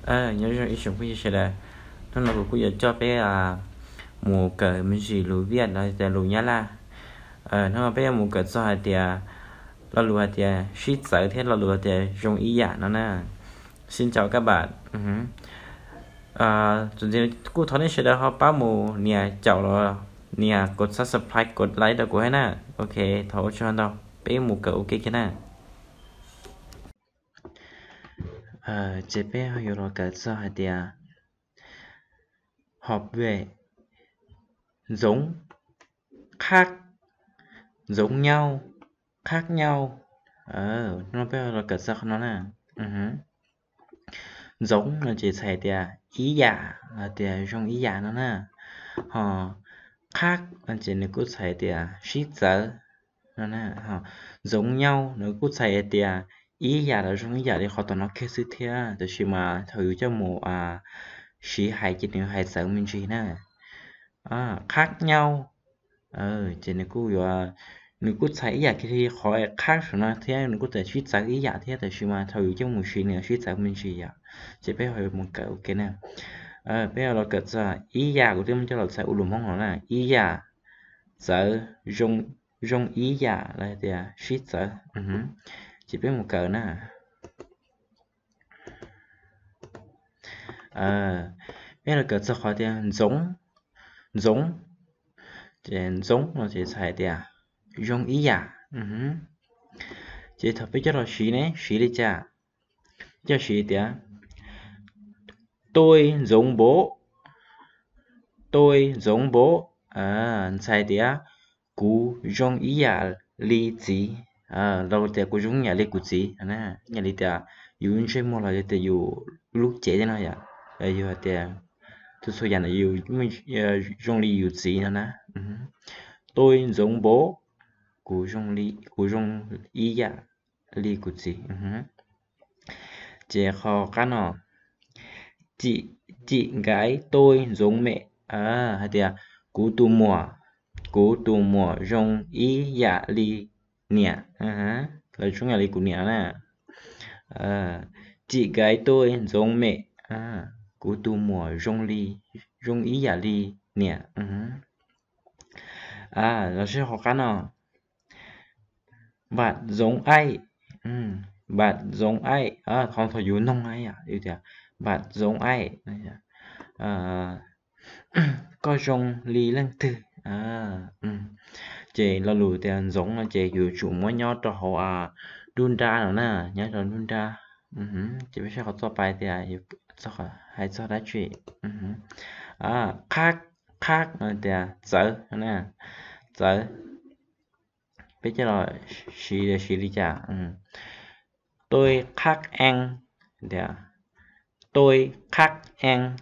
Nyob zoo ib tsoom phooj ywg sawv daws, hnub no kuv kuj yuav coj peb mus kawm me ntsis lus Viaj los tias lus Nyab Laj. Hnub no peb yuav mus kawm txog hais tias lo lus hais tias sib txawv thiab lo lus hais tias zoo ib yam no na. Xin chào các bạn. Txuas ntxiv kuj thov nej sawv daws ho pab mus nias caum los nias kov subscribe kov like rau kuv thiab na. Ok, thov ua tsaug ntau, peb mus kawm ua ke kiag na. Ces peb yuav los kawm txog hais tias học về giống, khác, giống nhau, khác nhau. Hnub no peb los kawm txog qhov no na. Giống no ces txhais tias ib yam los tias zoo ib yam no na. Ho khác no ces nws kuj txhais tias sib txawv no na. Ho giống nhau nws kuj txhais tias ib yam los zoo ib yam li qhov tom no kiag xwb thiab, tab sis mas thaum yus coj mus siv hais ces nws hais txawv me ntsis na. Khác nhau ces nws kuj yuav, nws kuj txhais ib yam kiag li qhov khác saum no thiab, nws kuj txhais sib txawv ib yam thiab, tab sis mas thaum yus coj mus siv nws sib txawv me ntsis yom. Ces peb ho yuav mus kawm ua ke na. Peb yuav los kawm txog ib yam, kuv twb muab coj los txhais ua lus Hmoob los na, ib yam, txawv, zoo ib yam los tias sib txawv. Ces peb mus kawm na. Peb los kawm txog qhov tias giống, giống, ces giống no ces txhais tias zoo ib yam. Ces thaum peb coj los siv ne, siv li cas? Coj siv tias tôi giống bố, tôi giống bố, txhais tias kuv zoo ib yam li txiv, los tias kuv zoo ib yam li kuv txiv, ib yam li tias yus lub ntsej muag los yog tias yus lub cev tej no yom, yus hais tias txhua txhua yam ntawd yus zoo li yus txiv no na. Tôi giống bố, kuv zoo ib yam li kuv txiv. Ces qhov qab no, chị, chị gái tôi giống mẹ, hais tias kuv tus muam, kuv tus muam zoo ib yam li niam, los zoo ib yam li kuv niam na. Chị gái tôi giống mẹ, kuv tus muam zoo li, zoo ib yam li niam. Los sis qhov qab no, bạn giống ai, bạn giống ai, qhov thaum yus noog tias bạn giống ai, koj zoo li leej twg. Ces lo lus tias giống no ces yus tsum muab nyob rau hauv nruab nrab no na, nyob rau nruab nrab. Ces peb saib qhov txoj pais tias hais txog dab tsi. Khác, khác no tias txawv, txawv. Peb coj los siv, siv li cas? Tôi khác anh, tias tôi khác anh,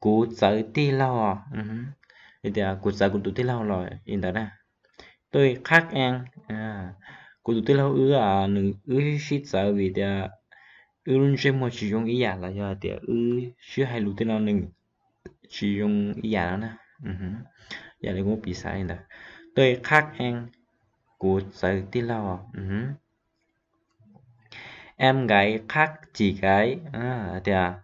kuv txawv tij laug. Tias kuv txawv kuv tus tij laug los li ntawd na. Tôi khác anh, kuv tus tij laug wb, nws, wb sib txawv vim tias wb lub ntsej muag tsis zoo ib yam los yog hais tias wb sib hais lus tej no nws tsis zoo ib yam no na. Yam li kuv muab piv xav li ntawd, tôi khác anh, kuv txawv tij laug. Em gái khác chị gái, tias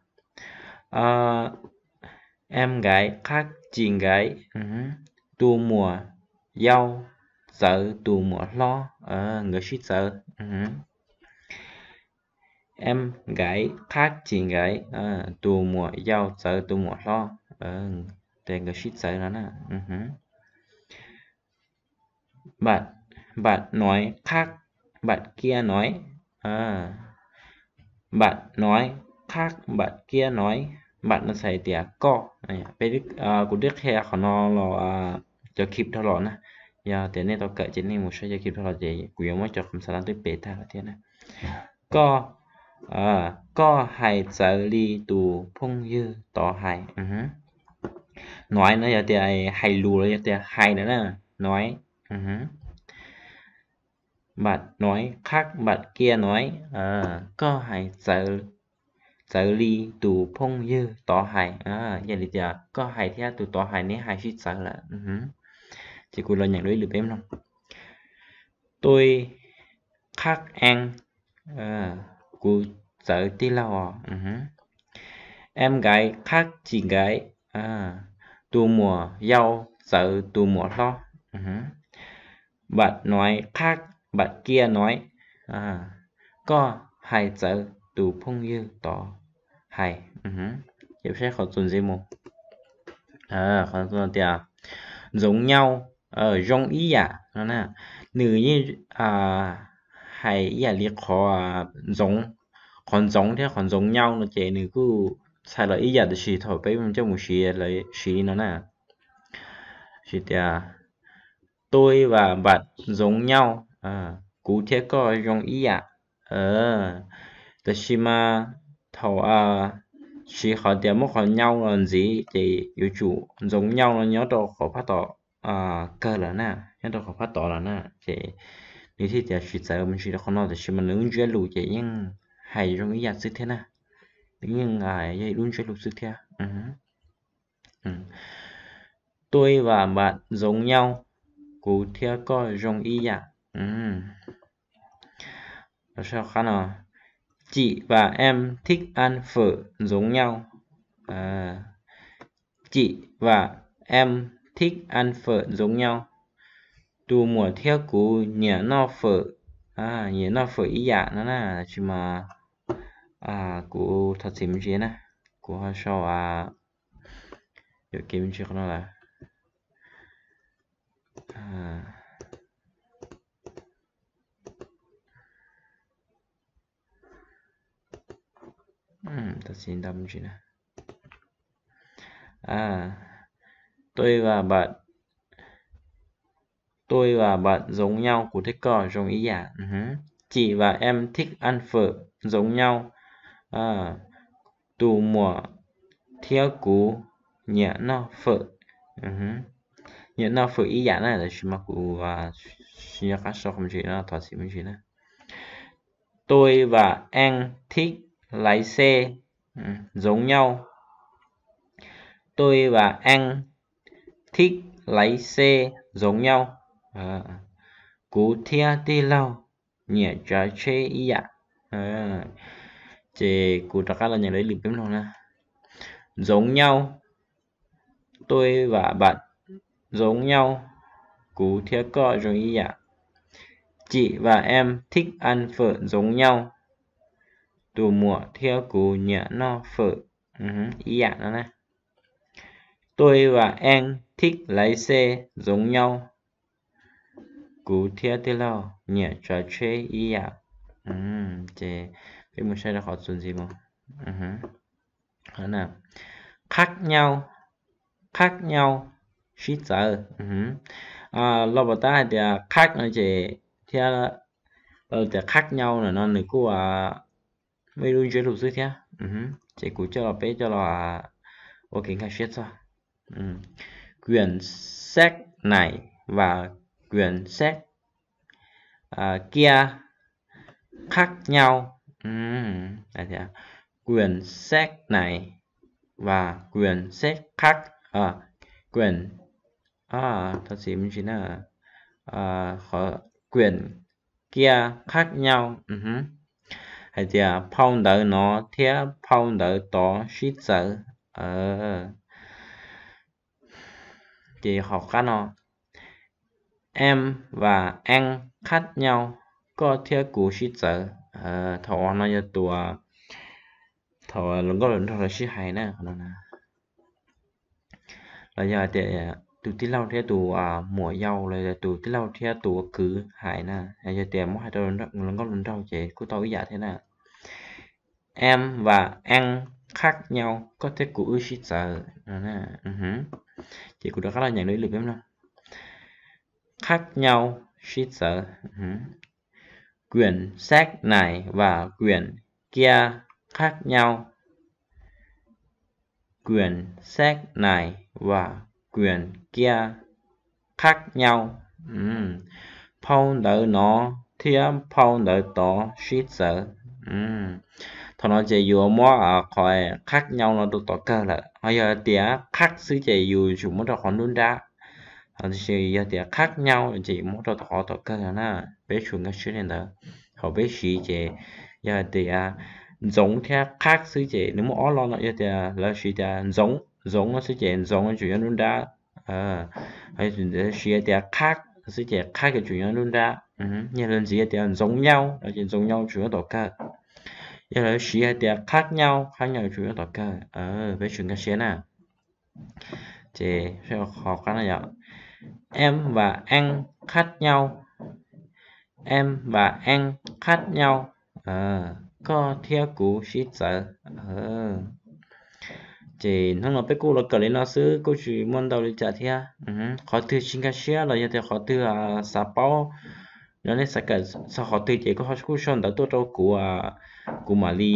em gái khác chị gái, tus muam yau txawv tus muam hlob, nkawd sib txawv. Em gái khác chị gái, tus muam yau txawv tus muam hlob, ces nkawd sib txawv no na. Bạn, bạn nói khác bạn kia nói, bạn nói khác bạn kia nói, bạn no txhais tias koj. Peb, kuv twb qhia qhov no los cov clip dhau los na, yog tias nej tau kawm ces nej mus saib cov clip dhau los ces kuv yuav muab cov qhov xav no twb pes tag lawm thiab na. Koj, koj hais txawv li tus phooj ywg tod hais. Nói no yog tias hais lus los yog tias hais ntawd na. Nói, bạn nói khác bạn kia nói, koj hais txawv li tus phooj ywg tod hais, yog li tias koj hais thiab tus tod hais neb hais sib txawv lawm. Ces kuv los nyeem dua ib lwm peb mloog. Tôi khác anh, kuv txawv tij laug. Em gái khác chị gái, tus muam yau txawv tus muam hlob. Bạn nói khác bạn kia nói, koj hais txawv tus phooj ywg tod hais. Ces saib qhov txuas ntxiv mus. Qhov tias giống nhau, giống y hệt no na, nws yeej hais ib yam li qhov, qhov giống thiab qhov giống nhau no ces nws kuj txhais los ib yam, tiam sis thaum peb coj mus siv lawv siv li no na. Siv tias tôi và bạn giống nhau, kuv thiab koj zoo ib yam. Tab sis mas thaum siv qhov tias muab qhov nhau los ntxiv ces yuav tsum giống nhau no nyob rau qhov phab tom kawg lawm na, nyob rau qhov phab tod lawm na, ces nws thiaj tias tsis txawv me ntsis rau qhov no, tab sis mas nws lub ntsiab lus ces yeej hais zoo ib yam xwb thiab na. Nws yeej yog ib lub ntsiab lus xwb thiab. Tôi và bạn giống nhau, kuv thiab koj zoo ib yam. Qab no, chị và em thích ăn phở giống nhau. Chị và em thích ăn phở giống nhau, tus muam thiab kuv nyiam noj fawm, nyiam noj fawm ib yam no na. Tab sis mas kuv thov txim me ntsis na, kuv ho sau yuam kev me ntsis qhov no lawm. Thov txim ntau me ntsis na. Tôi và bạn, tôi và bạn giống nhau, kuv thiab koj zoo ib yam. Chị và em thích ăn phở giống nhau, tus muam thiab kuv nyiam noj fawm, nyiam noj fawm ib yam na, tab sis mas kuv tsis nco qab sau qhov me ntsis no, thov txim me ntsis na. Tôi và em thích lái xe giống nhau. Tôi và em thích lái xe giống nhau, kuv thiab tij laug nyiam tsav tsheb ib yam. Ces kuv rov qab los nyeem lawv ib lwm peb mloog na. Giống nhau, tôi và bạn giống nhau, kuv thiab koj zoo ib yam. Chị và em thích ăn phở giống nhau, tus muam thiab kuv nyiam noj fawm ib yam no na. Tôi và em thích lái xe giống nhau, kuv thiab tij laug nyiam tsav tsheb ib yam. Ces peb mus saib rau qhov txuas ntxiv mus. Khác nhau, khác nhau, sib txawv. Los pom tab hais tias khác no ces thiab, los tias khác nhau no nws kuj muaj ib lub ntsiab lus xwb thiab. Ces kuv coj los, peb coj los ua kev nkag siab txog. Quyển sách này và quyển sách kia khác nhau. Quyển sách này và quyển sách khác, quyển, thov txim me ntsis na, quyển kia khác nhau, hais tias phau ntawv no thiab phau ntawv tod sib txawv. Ces hauv qab no, em và anh khác nhau, koj thiab kuv sib txawv. Thaum no yog tus, thaum hluas nkauj hluas nraug lawv sib hais na, qhov no na. Los yog hais tias tus tij laug thiab tus muam yau, los yog tus tij laug thiab tus kwv hais na, yog tias muab hais rau hluas nkauj hluas nraug ces kuj tau ib yam thiab na. Em và anh khác nhau, koj thiab kuv wb sib txawv. Ces kuv rov qab los nyeem lawv ib lwm peb mloog. Khác nhau, sib txawv. Quyển sách này và quyển kia khác nhau. Quyển sách này và quyển kia khác nhau. Phau ntawv no thiab phau ntawv tod sib txawv. Thaum no ces yuav muab qhov khác nhau no rau tom kawg lawm, ho yog tias khác xwb ces yus tsum muab rau qhov nruab nrab. Tiam sis yog tias khác nhau ces yuav muab rau tom qhov tom kawg na. Peb tsum nkag siab li ntawd. Thaum peb siv ces yog tias ntxoov thiab qhab xwb ces nws muaj ob lo no, yog tias lawv siv tias ntxoov, ntxoov no xwb ces ntxoov yuav tsum nyob nruab nrab. Siv hais tias qhab xwb ces qhab yuav tsum nyob nruab nrab. Yog lawv ntxiv hais tias ntxoov nyau no ces ntxoov nyau tsum nyob tom kawg. Yog lawv siv hais tias qhab nyau, qhab nyau tsum nyob tom kawg. Peb tsum nkag siab na. Ces qhov qab no yog em và anh khác nhau, em và anh khác nhau, koj thiab kuv sib txawv. Ces hnub no peb kuj los kawm li no xwb, kuj tsis muaj ntau li cas thiab. Qhov twg tsis nkag siab los yog tias qhov twg xav paub, yog nej xav kawm txog qhov twg ces kuj sau ntawv tuaj rau kuv, kuv mam li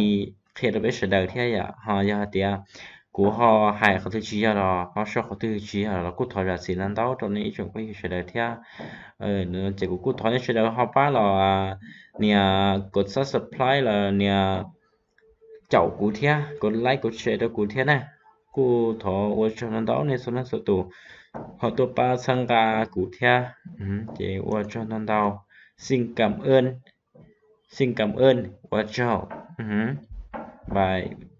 qhia rau peb sawv daws thiab yom. Ho yog hais tias kuv ho hais qhov twg tsis yog los ho sau qhov twg tsis yog los kuj thov zam txim ntau ntau rau nej ib tsoom phooj ywg sawv daws thiab. Ces kuv kuj thov nej sawv daws ho pab los nias kom subscribe los nias caum kuv thiab, kom like kom share rau kuv thiab na. Kuj thov ua tsaug ntau ntau nej txhua leej txhua tus ho tuaj pab txhawb nqa kuv thiab. Ces ua tsaug ntau ntau. Xin cảm ơn, xin cảm ơn, ua tsaug. Bye.